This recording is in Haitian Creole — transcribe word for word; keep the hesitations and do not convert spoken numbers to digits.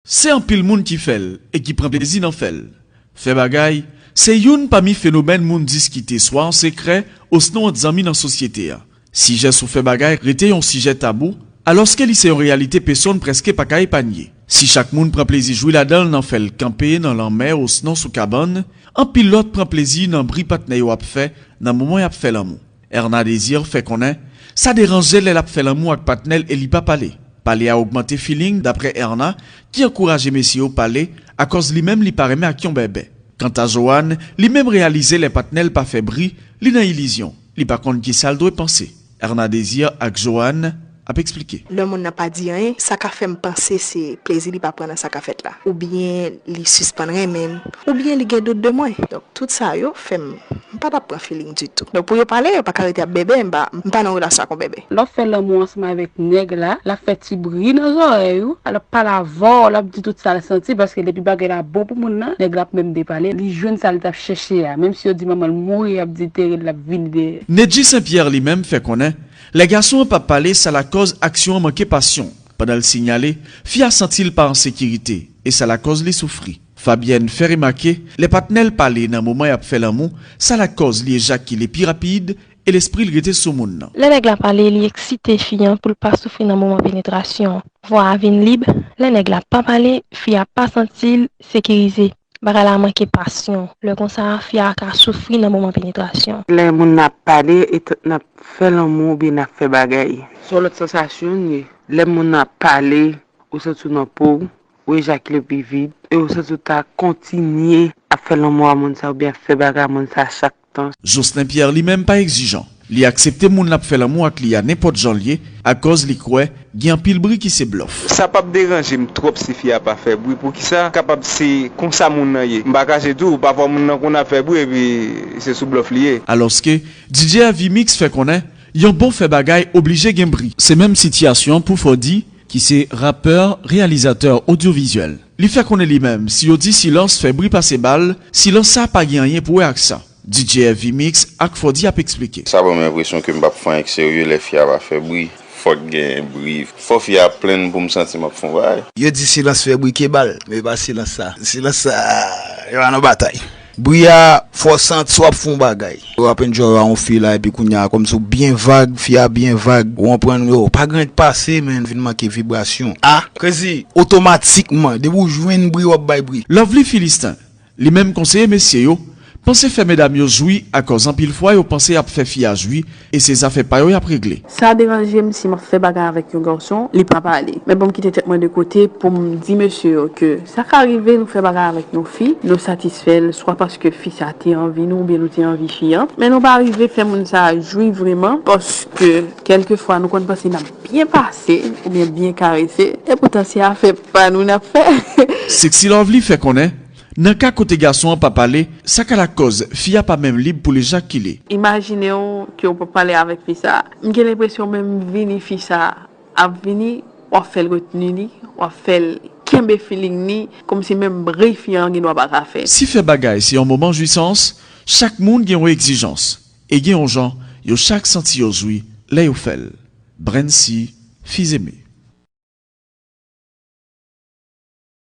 Se anpil moun ki fè l e ki pran plezi nan fè l. Fè bagay se youn pami fenomèn moun diskite swa an sekrè osnon ant zanmi nan sosyete a. Sijè sou fè bagay rete yon sijè tabou, alòske li se yon reyalite pesonn prèske pa ka epanye. Si chak moun pran plezi jwi ladan l nan fè l kanpe nan lanmè osnon sou kabann, anpil lòt pran plezi nan bri patnè yo ap fè nan moman y ap fè lanmou. Erna Désir fè konnen sa deranje l lè l ap fè lanmou ak patnè l e li pa pale. Pale a ogmante feeling, daprè Erna, ki ankouraje mesye yo pale, akòz li menm li pa renmen ak yon bèbè. Kanta Joanne, li menm reyalize lè patnè l pa fè bri, li nan ilizyon, li pa konn kisa l dwe panse. Erna Désir ak Joanne ap eksplike. Lè moun nan pa di anyen, sa ka fè m panse se plezi li pa pran nan sa k ap fèt la. Oubyen li sispann renmen m, oubyen li gen dout de mwen. Donk, tout sa yo fè m, m pa t ap pran feeling ditou. Donk, pou yo pale, yo pa ka rete ap bèbè, m pa, m pa nan relasyon ak yon bèbè. Lè w fè lanmou ansanm avèk nèg la, l ap fè ti bri nan zòrèy ou, l ap pale avè w, l ap di tout sa l santi, paske depi bagay la bon pou moun nan, nèg la ap menm depale, li jwenn sa l t ap chèche a. Menm si yo di manman l mouri, y ap di tere l, l ap vini dèyè. Nedji St Pierre li menm fè konnen, lè gason an p ap pale, sa lakòz aksyon an manke pasyon. Pandan l sinyale, fi a santi l pa an sekirite, e sa lakòz li soufri. Fabienne fè remake, lè patnè l pale nan moman y ap fè lanmou, sa lakòz li ejakile pi rapid e lespri l rete sou moun nan. Lè nèg la pale, li eksite fi an pou l pa soufri nan moman penetrasyon. Vwa a vin lib. Lè nèg la pa pale, fi a pa santi l sekirize. Bagay la manke pasyon. Lè konsa, fi a ka soufri nan moman penetrasyon. Lè moun nan ap pale, e t- n ap fè lanmou oubyen n ap fè bagay. Se yon lòt sansasyon l ye. Lè moun nan ap pale, ou santi w nan po w, ou ejakile pi vit, e ou santi w ta kontinye ap fè lanmou a moun sa oubyen ap fè bagay a moun sa chak tan. Jocelyn Pierre li menm pa egzijan. Li aksepte moun l ap fè lanmou ak li a nenpòt jan l ye, akòz li kwè gen anpil bri ki se blòf. Sa p ap deranje m twòp si fi a pa fè bri. Poukisa? Kapab se konsa moun nan ye. M pa kache tou, pafwa moun nan konn ap fè bri epi se sou blòf li ye. Alòske, D J F V Mix fè konnen, yon bon fè bagay oblije gen bri. Se menm sitiyasyon pou Foddy, ki se rapè, reyalizatè odyovizyèl. Li fè konnen li menm, si yo di silans fè bri pase bal, silans sa pa gen anyen pou wè ak sa. D J F V Mix ak Foddy ap eksplike. Sa ban m enpresyon ke m p ap fè anyen k serye lè fi a pa fè bri. Fòk gen bri. Fò fi a plenn pou m santi m ap fè yon bagay. Yo di silans fè bri ke bal, men e pa silans sa. Silans sa, yo pa nan batay. Bri a, fò w santi w ap fè yon bagay. W ap enjoy a yon fi la, epi kounye a, kòmsi w byen vag, fi a byen vag. Ou konprann, yo, pa gen anyen k pase, men vin manke vibrasyon. A, Crazy, otomatikman, depi w jwenn bri, w ap bay bri. Lovely Philistin, li menm konseye mesye yo, panse fè medam yo jwi, akòz anpil fwa yo panse y ap fè fi a jwi, e se zafè pa yo y ap regle. Sa deranje m si m ap fè bagay avèk yon gason, li pa pale. Men bon, m kite tèt mwen de kote pou m di mesye yo ke sa ka rive nou fè bagay avèk yon fi, nou satisfè l, swa paske fi sa te anvi nou, oubyen nou te anvi fi an. Men nou pa rive fè moun sa jwi vrèman, paske kèlkefwa nou konn panse n ap byen pase, oubyen byen karese, e poutan se afè pa nou n ap fè. Sexy Lovely fè konnen, nan ka kote gason an pa pale, sa ka lakòz fi a pa menm lib pou l ejakile. Imajine w ke w p ap pale avèk fi sa. M gen lenpresyon menm vini fi sa ap vini, w ap fè l retni li, w ap fè l kenbe feeling li, kòmsi menm bri fi an gen dwa pa ka fè. Si fè bagay se yon moman jwisans, chak moun gen yon egzijans, e gen yon jan yo chak santi yo jwi lè yo fè l. Brency Fizeme.